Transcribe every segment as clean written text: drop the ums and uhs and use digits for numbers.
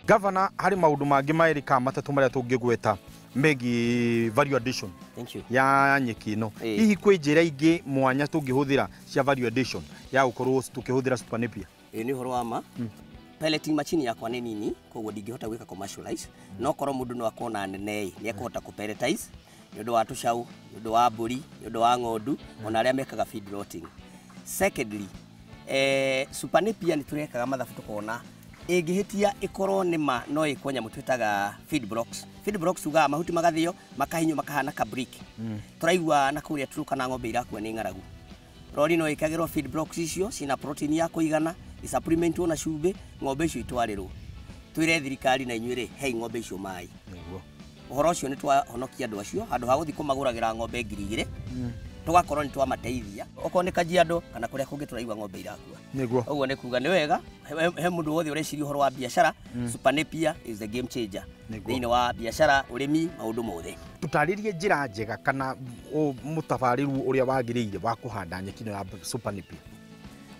Governor, harĩ maũndũ mangĩ merĩ kana matatũ marĩa tũngĩgweta megiĩ value addition Thank you. ya nyeki ĩno. Hihi kwĩ njĩra ingĩ mwanya tũngĩhũthĩra cia value addition ya gũkorwo tũkĩhũthĩra Super Napier? Ĩĩ nĩ ũhoro wa ma. Pelleting machine yakwa nĩ nini, koguo ndingĩhota gwĩka commercialize. No korwo mũndũ no akona nene ĩ, nĩ ekũhota kũ pelletize nĩ ũndũ wa tũcaũ, nĩ ũndũ wa mbũri, nĩ ũndũ wa ng'ondu, ona arĩa mekaga feed rotting. Secondly, Super Napier nĩ tũrekaga mathabu tũkona ĩngĩhĩtia ĩkorwo nĩ ma no ĩkwo nyamũ twĩtaga feed blocks. Feed blocks tugaga mahuti magathĩo makahinywo makahana ka brick. Tũraigua na kũrĩa Turkana ng'ombe irakua nĩ ng'aragu. Rori no ĩkagĩrwo feed blocks icio cina protein ya kũigana, isupplementwo na cumbĩ, ng'ombe icio itwarĩrwo. Twĩre thirikari na inyuĩ rĩ, hei ng'ombe icio maĩ. Nĩguo. Ũhoro ũcio nĩ twahonokia andũ acio handũ ha gũthiĩ kũmagũragĩra ng'ombe 2000, tũgakorwo nĩ twamateithia. Okorwo nĩ Kajiado kana kũrĩa kũngĩ tũraigua ng'ombe irakua. Nĩguo. Ũguo nĩ kuga nĩ wega he mũndũ wothe ũreciria ũhoro wa biacara, Super Napier is the game changer. Nĩguo. Thĩinĩ wa biacara, ũrĩmi, maũndũ mothe. Tũtarĩrie njĩra njega kana mũtabarĩru ũrĩa wagĩrĩire wa kũhanda nyeki ĩno ya Super Napier.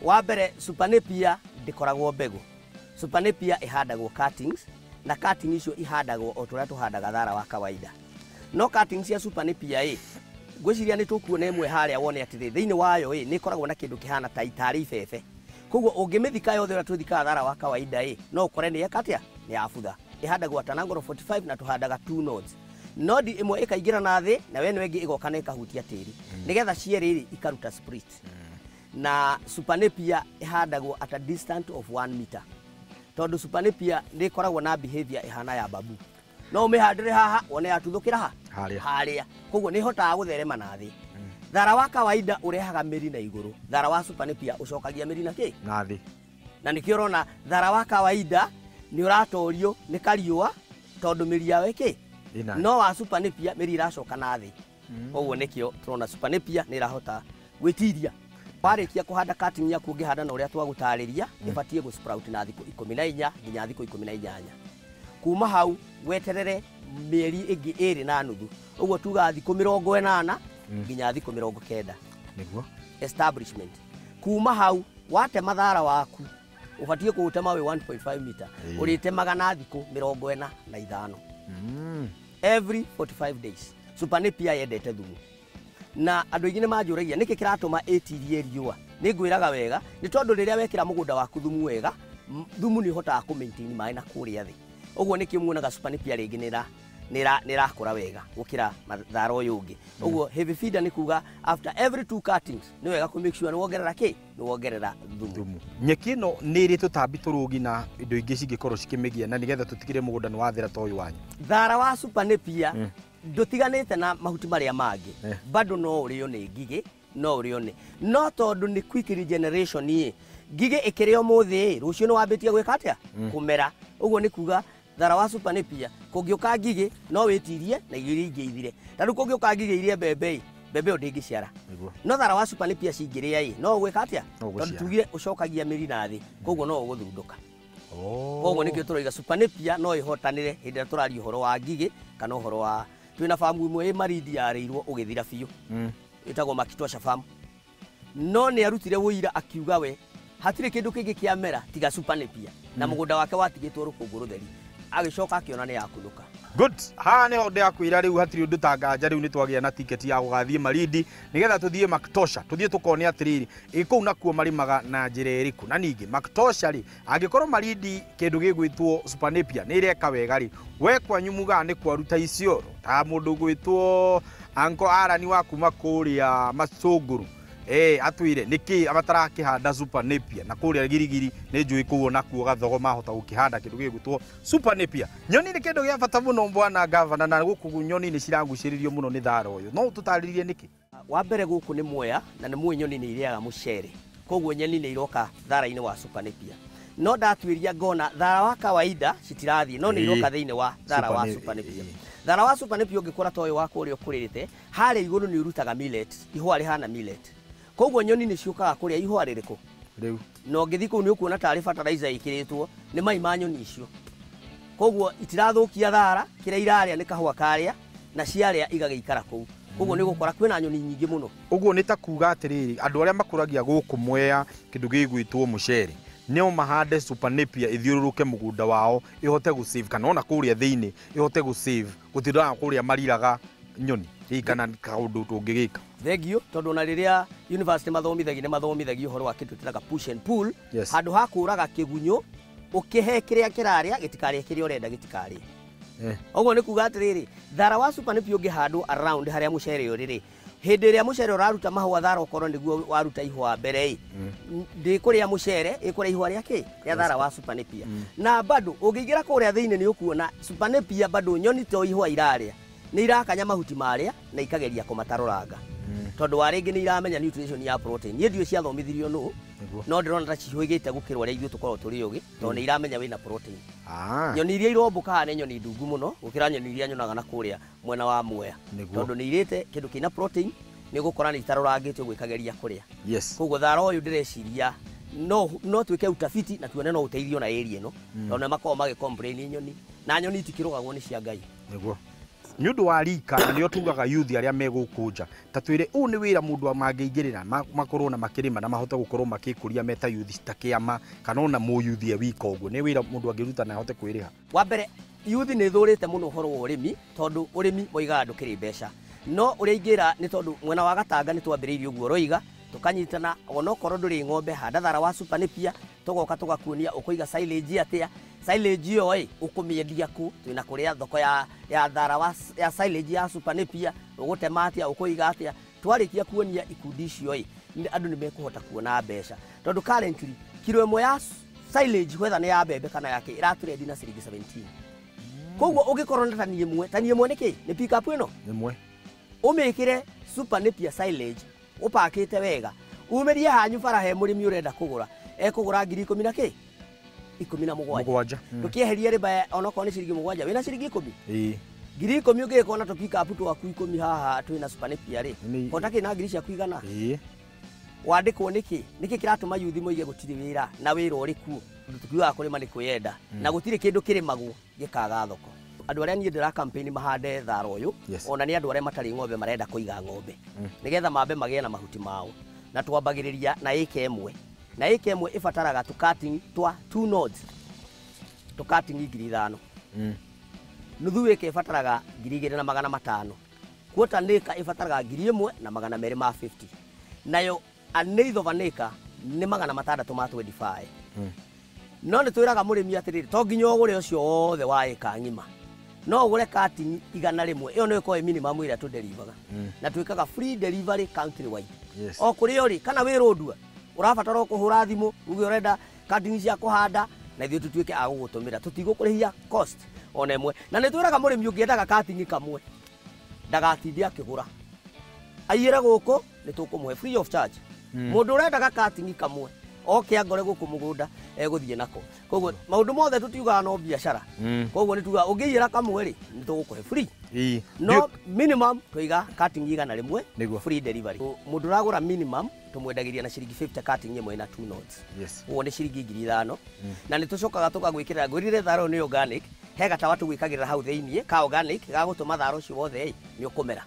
Wa mbere, Super Napier ndĩkoragwo mbegũ. Super Napier ĩhandagwo cuttings, na cutting icio ihandagwo o tũrĩa tũhandaga thara wa kawaida. No cuttings cia Super Napier ĩ, ngwĩciria nĩ tũkuona ĩmwe harĩa wone atĩrĩ, thĩinĩ wayo ĩ, nĩ ĩkoragwo na kĩndũ kĩhana ta itarĩ ibebe. Koguo ũngĩmĩthika yothe ũrĩa twĩthikaga thara wa kawaida ĩ, no ũkore nĩ yeka atĩa? Nĩ yabutha. Ĩhandagwo at an angle of 45 na tũhandaga 2 nodes. Nodi ĩmwe ĩkaingĩra na thĩ na ĩno ĩngĩ ĩgoka na ĩkahutia tĩri. Nĩgetha cierĩ rĩ ikaruta split. Na Super Napier ĩhandagwo at a distance of 1 meter. Tondũ Super Napier nĩ ĩkoragwo na behavior ĩhana ya babu. No ũmĩhandĩre haha wone yatuthũkĩra ha? Harĩa. Harĩa. Koguo nĩ ĩhotaga gũtherema na thĩ. Thara wa kawaida ũrehaga mĩri na igũrũ. Thara wa Super Napier ũcokagia mĩri na kĩ? Na thĩ. Na nĩkĩo ũrona thara wa kawaida nĩ ũratorio nĩ kariũa tondũ mĩri yayo ĩkĩ? Ĩna. No wa Super Napier mĩri ĩracoka na thĩ. Koguo nĩkĩo tũrona Super Napier nĩ ĩrahota gwĩtiria. Warĩkia kũhanda cutting yaku ũngĩhanda na ũrĩa twagũtarĩria, ĩbatiĩ gũ sprout na thikũ 14 nginya thikũ 18. Kuma hau weterere mĩeri ĩngĩ 2.5. Ũguo tugaga thikũ 80 nginya thikũ 90. Nĩguo. Establishment. Kuma hau watema thara waku ũbatiĩ kũũtema wĩ 1.5 meter. Ũrĩtemaga na thikũ 45. Every 45 days. Super Napier yendete thumu. Na andũ aingĩ nĩ manjũragia nĩkĩ kĩratũma ĩtirie riũa. Nĩ ngwĩraga wega nĩ tondũ rĩrĩa wekĩra mũgũnda waku thumu wega, thumu nĩ ũhotaga kũ maintain maĩ na kũrĩa thĩ. Ũguo nĩkĩo muonaga Super Napier rĩngĩ nĩ ĩrakũra wega gũkĩra thara ũyũ ũngĩ. Ũguo heavy feeder nĩ kuga after every 2 cuttings nĩ wega kũ make sure nĩ wongerera kĩ? Nĩ wongerera thumu. Nyeki ĩno nĩ ĩrĩ tũtambi tũrũgi na indo ingĩ cingĩkorwo cikĩmĩgia na nĩgetha tũtigĩre mũgũnda nĩ wathera ta ũyũ wanyu. Thara wa Super Napier ndũtiganĩte na mahuti marĩa mangĩ. Bado no ũrĩo nĩ ngigĩ, no ũrĩo nĩ. No tondũ nĩ quick regeneration ĩ, ngigĩ ĩkĩrĩa ũmũthĩ ĩ, rũciũ nĩ wambĩtie gwĩka atĩa? Kũmera. Ũguo nĩ kuga thara wa Super Napier kũngĩũka ngigĩ no wĩtirie na irio iria ingĩ ithire. Ta rĩu kũngĩũka ngigĩ irie mbembe ĩ, mbembe ĩyo ndĩngĩciara. No thara wa Super Napier cingĩrĩa ĩ, no ũgwĩka atĩa? No ũgũciara. Tondũ tugire ũcokagia mĩri na thĩ, koguo no ũgũthundũka. Koguo nĩkĩo tũroiga Super Napier no ĩhotanĩre hĩndĩ ĩrĩa tũraria ũhoro wa ngigĩ kana ũhoro wa twĩna famu ĩmwe ĩ Malindi yarĩirwo ũgĩthira biũ. Ĩtagwo Makitosha farm. No nĩ arutire ũira akiuga we hatirĩ kĩndũ kĩngĩ kĩamera tiga Super Napier na mũgũnda wake watigĩtwo rũkũngũ rũtheri. Agĩcoka akĩona nĩ yakunũka. Good. Haha nĩho ndĩrakwĩra rĩu hatirĩ ũndũ ta nganja rĩu nĩ twagĩa na tiketi ya gũgathiĩ Malindi nĩgetha tũthiĩ Maktosha, tũthiĩ tũkone atĩrĩrĩ ĩ kũu nakuo marĩmaga na njĩra ĩrĩkũ. Na ningĩ Maktosha rĩ, angĩkorwo Malindi kĩndũ gĩgwĩtwo Super Napier nĩ ĩreka wega rĩ, we kwanyu mugaga nĩ kwaruta Isiolo ta mũndũ ũgwĩtwo Uncle Alan wa kuma kũrĩa Macũngũrũ. Atwire nĩkĩ matarakĩhanda Super Napier na kũrĩa Girigiri nĩ njũĩ kũu onakuo Gathogo mahota gũkĩhanda kĩndũ gĩgwĩtwo Super Napier. Nyoni nĩ kĩndũ gĩa bata mũno bwana gavana, na gũkũ nyoni nĩ ciragucĩrĩrio mũno nĩ thara ũyũ. No ũtũtarĩrie nĩkĩ? Wa mbere gũkũ nĩ Mwea na nĩ mũĩ nyoni nĩ irĩaga mũcere, koguo nyoni nĩ iroka thara-inĩ wa Super Napier. No ndatuĩria ngona thara wa kawaida citirathiĩ, no nĩ iroka thĩinĩ wa thara wa Super Napier. Thara wa Super Napier ũngĩkũra ta ũyũ wa kũrĩa ũkũrĩte, harĩa igũrũ nĩ ũrutaga millet, ihũa rĩhana millet. Koguo nyoni nĩ ciũkaga kũrĩa ihũa rĩrĩkũ? Rĩu. Na ũngĩthiĩ kũu nĩ ũkuona tarĩ fertilizer ĩkĩrĩtwo nĩ mai ma nyoni icio. Koguo itirathũkia thara, kĩrĩa irarĩa nĩ kahũa karĩa, na ciarĩa igagĩikara kũu. Koguo nĩ ũgũkora kwĩna nyoni nyingĩ mũno. Ũguo nĩ ta kuga atĩrĩrĩ, andũ arĩa makũragia gũkũ Mwea kĩndũ gĩgwĩtwo mũcere No mahande Super Napier ithiũrũrũke mũgũnda wao ĩhote gũ save kana ona kũrĩa thĩinĩ ĩhote gũ save gũtindaga kũrĩa mariraga nyoni hihi kana kaũndũ tũngĩgĩka. Thengio, tondũ ona rĩrĩa university mathomithagia nĩ mathomithagia ũhoro wa kĩndũ twĩtaga push and pull. Yes. Handũ ha kũraga kĩgunyũ ũkĩhe kĩrĩa kĩrarĩa gĩtikarĩe kĩrĩa ũrenda gĩtikarĩe. Ũguo nĩ kuga atĩrĩrĩ, thara wa Super Napier ũngĩhandwo around harĩa mũcere ũrĩ rĩ, hĩndĩ ĩrĩa mũcere ũraruta mahũa thara ũkorwo nĩguo waruta ihũa mbere ĩ, ndĩkũrĩa mũcere, ĩkũrĩa ihũa rĩa kĩ? Rĩa thara wa Super Napier. Na bado ũngĩingĩra kũrĩa thĩinĩ nĩ ũkuona Super Napier bado nyoni to ihũa irarĩa, nĩ irakanya mahuti marĩa na ikageria kũmatarũranga. Tondũ wa rĩngĩ nĩ iramenya nutrition ya protein. Niĩ ndiũĩ ciathomithirio nũ, no ndĩrona ta ciũhĩgĩte gũkĩra ũrĩa ithuĩ tũkoragwo tũrĩ ũgĩ, tondũ nĩ iramenya wĩna protein. Nyoni iria irombũka haha nĩ nyoni ndungu mũno gũkĩra nyoni iria nyonaga na kũrĩa mwena wa Mwea. Tondũ nĩ irĩte kĩndũ kĩna protein, nĩ ũgũkora nĩ itarũrangĩte ũguo ikageria kũrĩa. Yes. Koguo thara ũyũ ndĩreciria no twĩke utafiti na tuone no ũteithio na area ĩno, tondũ nĩ makoragwo magĩ complain nyoni, na nyoni itikĩrũgagwo nĩ cia Ngai. Nĩguo. Nĩ ũndũ wa rika na nĩo tugaga youth arĩa me gũkũ nja, ta twĩre ũũ nĩ wĩra mũndũ mangĩingĩrĩra makorwo na makĩrĩma na mahote gũkorwo makĩkũria me ta youth ta kĩama kana ona mũyuthi e wika ũguo, nĩ wĩra mũndũ angĩruta na ahote kwĩrĩha. Wa mbere, youth nĩ ĩthũrĩte mũno ũhoro wa ũrĩmi tondũ ũrĩmi moigaga ndũkĩrĩ mbeca, no ũrĩa ingĩra nĩ tondũ mwena wa Gatanga nĩ twambĩrĩirie ũguo ũroiga tũkanyitana, onokorwo ndũrĩ ng'ombe handa thara wa Super Napier, tũgoka tũgakuonia ũkũiga silage atĩa, silage ĩyo ĩ ũkũmĩendia kũ, twĩna kũrĩa thoko ya thara wa ya silage ya Super Napier, ũgũtema atĩa, ũkũiga atĩa. Twarĩkia kuonia ikundi icio ĩ, andũ nĩ mekũhota kuona mbeca tondũ currently kiro ĩmwe ya silage whether nĩ ya mbembe kana yake ĩratũrendi na ciringi 17. Koguo ũngĩkorwo na tani ĩmwe, tani ĩmwe nĩ kĩ? Nĩ pick up ĩno? Ĩmwe. Ũmĩkĩre Super Napier silage ũpakĩte wega, umĩrie hanyu bara he mũrĩmi ũrenda kũgũra, ekũgũra ngiri ikũmi na kĩ? 17. Mũgwanja. Ndũkĩeherie rĩba onokorwo nĩ ciringi 7, wĩna ciringi 10? Ĩĩ. Ngiri 10 ũngĩgĩkorwo na tũ pick up twaku 10 haha twĩna Super Napier rĩ, kota kĩ na ngiri ciaku igana? Ĩĩ. Wandĩkwo nĩkĩ? Nĩkĩ kĩratũma yuthi moige gũtirĩ wĩra na wĩra ũrĩ kuo? Tũkiugaga kũrĩma nĩ kwĩyenda na gũtirĩ kĩndũ kĩrĩmagwo gĩkaga thoko. Andũ arĩa niĩ ndĩra campaign mahande thara ũyũ, ona nĩ andũ arĩa matarĩ ng'ombe marenda kũiga ng'ombe nĩgetha mambe magĩe na mahuti mao, na twambagĩrĩria na ĩka ĩmwe, na ĩka ĩmwe ĩbataraga tũ cutting twa 2 nodes, tũ cutting 5,000. Nuthu ĩka ĩbataraga 2,500, quarter acre ĩbataraga 1,250, nayo an eighth of an acre nĩ 625. No nĩ twĩraga mũrĩmi atĩrĩrĩ, to nginya ũgũre ũcio wothe wa ĩka ng'ima, no ũgũre cutting 100, ĩyo nĩyo ĩkoragwo ĩ minimum ĩrĩa tũdelivaga, na twĩkaga free delivery country wide. O kũrĩa ũrĩ kana wĩ Rũndua ũrabatara kũhũra thimũ uge ũrenda cutting cia kũhanda, na ithuĩ tũtuĩke a gũgũtũmĩra, tũtigũkũrĩhia cost ona ĩmwe. Na nĩ twĩraga mũrĩmi ũngĩendaga cutting kamwe ndagatinde akĩgũra, aiyĩre gũkũ nĩ tũkũmũhe free of charge. Mũndũ ũrendaga cutting kamwe oke angore gũkũ mũgũnda egũthiĩ nako. Koguo maũndũ mothe tũtiugaga no biacara, koguo nĩ tugaga ũngĩiyĩra kamwe rĩ, nĩ tũgũkũhe free. No minimum tũiga cutting 100 free delivery. Mũndũ ũragũra minimum tũmwendagĩria na ciringi 50 cutting ĩmwe na 2 nodes. Ũguo nĩ ciringi 5,000. Na nĩ tũcokaga tũkagwĩkĩrĩra, ngwĩrire thara ũyũ nĩ organic, he gatawa tũgwĩkagĩrĩra hau thĩiniĩ ka organic gagũtũma thara ũcio wothe ĩ nĩ ũkũmera.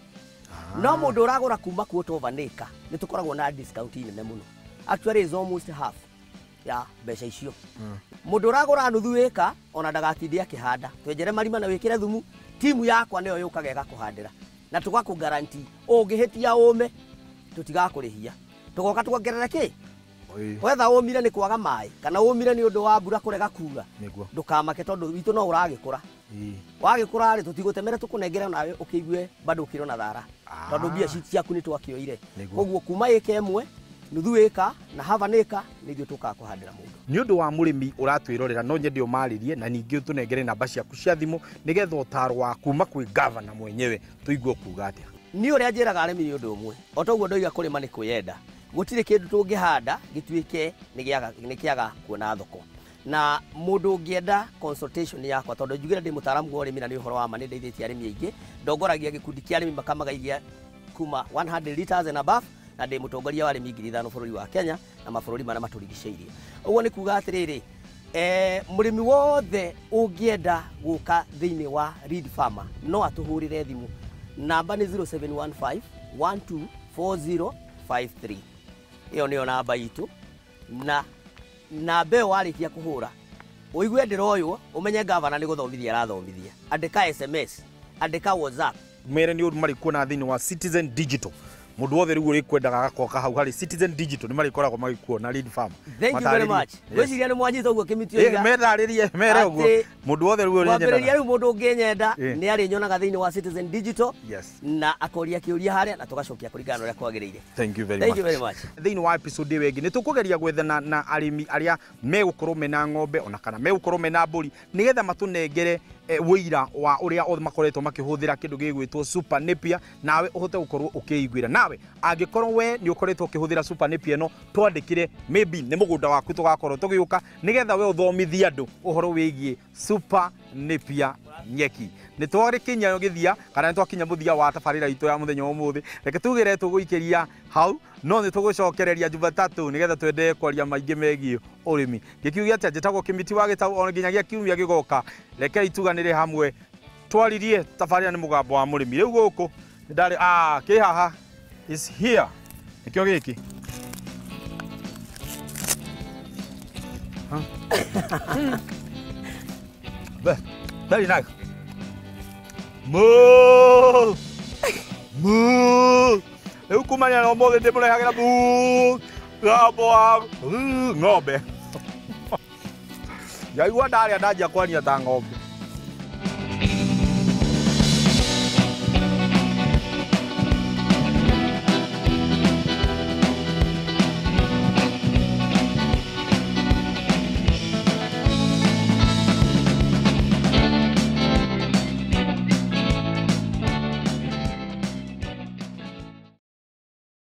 No mũndũ ũragũra kuma quarter of an acre nĩ tũkoragwo na discount nene mũno. Actually is almost half ya mbeca icio. Mũndũ ũragũra nuthu ĩka ona ndagatinde akĩhanda, twenjere marima na wĩkĩre thumu, timu yakwa nĩyo yũkaga ĩgakũhandĩra na tũgakũ guarantee ũngĩhĩtia ũme tũtigakũrĩhia, tũgoka tuongerere kĩ? Wetha ũmire nĩ kwaga maĩ kana ũmire nĩ ũndũ wa mbura kũrega kura, ndũkamake tondũ witũ no ũragĩkũra. Wagĩkũra rĩ, tũtigũtemere tũkũnengere nawe ũkĩigue bado ũkĩrĩ na thara, tondũ mbia ciaku nĩ twakĩoire. Koguo kuma ĩka ĩmwe, nuthu ĩka na half an acre nĩ ithuĩ tũkaga kũhandĩra mũndũ. Nĩ ũndũ wa mũrĩmi ũratwĩrorera no nyende ũmarĩrie na ningĩ ũtũnengere namba ciaku cia thimũ nĩgetha ũtaro wa kuma kwĩ gavana mwenyewe tũigue kuga atĩa. Niĩ ũrĩa njĩraga arĩmi nĩ ũndũ ũmwe, o ta ũguo ndoiga kũrĩma nĩ kwĩyenda, gũtirĩ kĩndũ tũngĩhanda gĩtuĩke nĩ kĩaga kuona thoko. Na mũndũ ũngĩenda consultation yakwa, tondũ njugire ndĩ mũtaaramu wa ũrĩmi na nĩ ũhoro wa ma nĩ ndeithĩtie arĩmi aingĩ, ndongoragia gĩkundi kĩa arĩmi makamaga iria kuma 100 liters and above, na ndĩ mũtongoria wa arĩmi 5,000 bũrũri wa Kenya na mabũrũri marĩa matũrigicĩirie. Ũguo nĩ kuga atĩrĩrĩ, mũrĩmi wothe ũngĩenda gũka thĩinĩ wa Lead Farmer no atũhũrĩre thimũ, namba nĩ 0715 124053. Ĩyo nĩyo namba itũ, na Namba ĩyo warĩkia kũhũra ũigue ndĩroywo ũmenye gavana nĩ gũthomithia arathomithia. Andĩka SMS, andĩka WhatsApp. Mere nĩ ũndũ marĩkuona thĩinĩ wa Citizen Digital. Mũndũ wothe rĩu ũrĩkwendaga agakoka hau harĩ Citizen Digital nĩ marĩkoragwo magĩkuona Lead Farm. Thank you very much. Ngwĩciria nĩ mwanyita ũguo Kĩmiti oiga. Metharĩrie mere ũguo. Mũndũ wothe rĩu ũrĩnyendaga. Kwambĩrĩria rĩu mũndũ ũngĩnyenda nĩ arĩnyonaga thĩinĩ wa Citizen Digital. Yes. Na akoria kĩũria harĩa na tũgacokia kũringana na ũrĩa kwagĩrĩire. Thank you very much. Thank you very much. Thĩinĩ wa episode ĩyo ĩngĩ nĩ tũkũgeria gwethana na arĩmi arĩa megũkorwo mena ng'ombe ona kana megũkorwo mena mbũri nĩgetha matũnengere wĩira wa ũrĩa othe makoretwo makĩhũthĩra kĩndũ gĩgwĩtwo Super Napier, nawe ũhote gũkorwo ũkĩiguĩra. Nawe angĩkorwo we nĩ ũkoretwo ũkĩhũthĩra Super Napier ĩno, twandĩkĩre maybe nĩ mũgũnda waku tũgakorwo tũgĩũka nĩgetha we ũthomithie andũ ũhoro wĩgiĩ Super Napier nyeki. Nĩ twarĩkinya gĩthia kana nĩ twakinya mũthia wa tabarĩra itũ ya mũthenya wa ũmũthĩ. Reke tugĩre tũgũikĩria hau, no nĩ tũgũcokereria Jumatatũ nĩgetha twende kwaria maingĩ megiĩ ũrĩmi. Ngĩkiuge atĩa, njĩtagwo Kĩmiti wa Gĩtau o nginyagia kiumia gĩgoka. Rekei tuganĩre hamwe twaririe tabarĩra nĩ mũgambo wa mũrĩmi. Rĩu gũkũ ndarĩ kĩ haha is here nĩkĩo gĩkĩ. Very nice. Moo! Moo! Rĩu kumania na ũmũthĩ ndĩmũrehagĩra moo! Mũgambo wa ng'ombe. Njaigua ndarĩa ndanjia kwaria ta ng'ombe.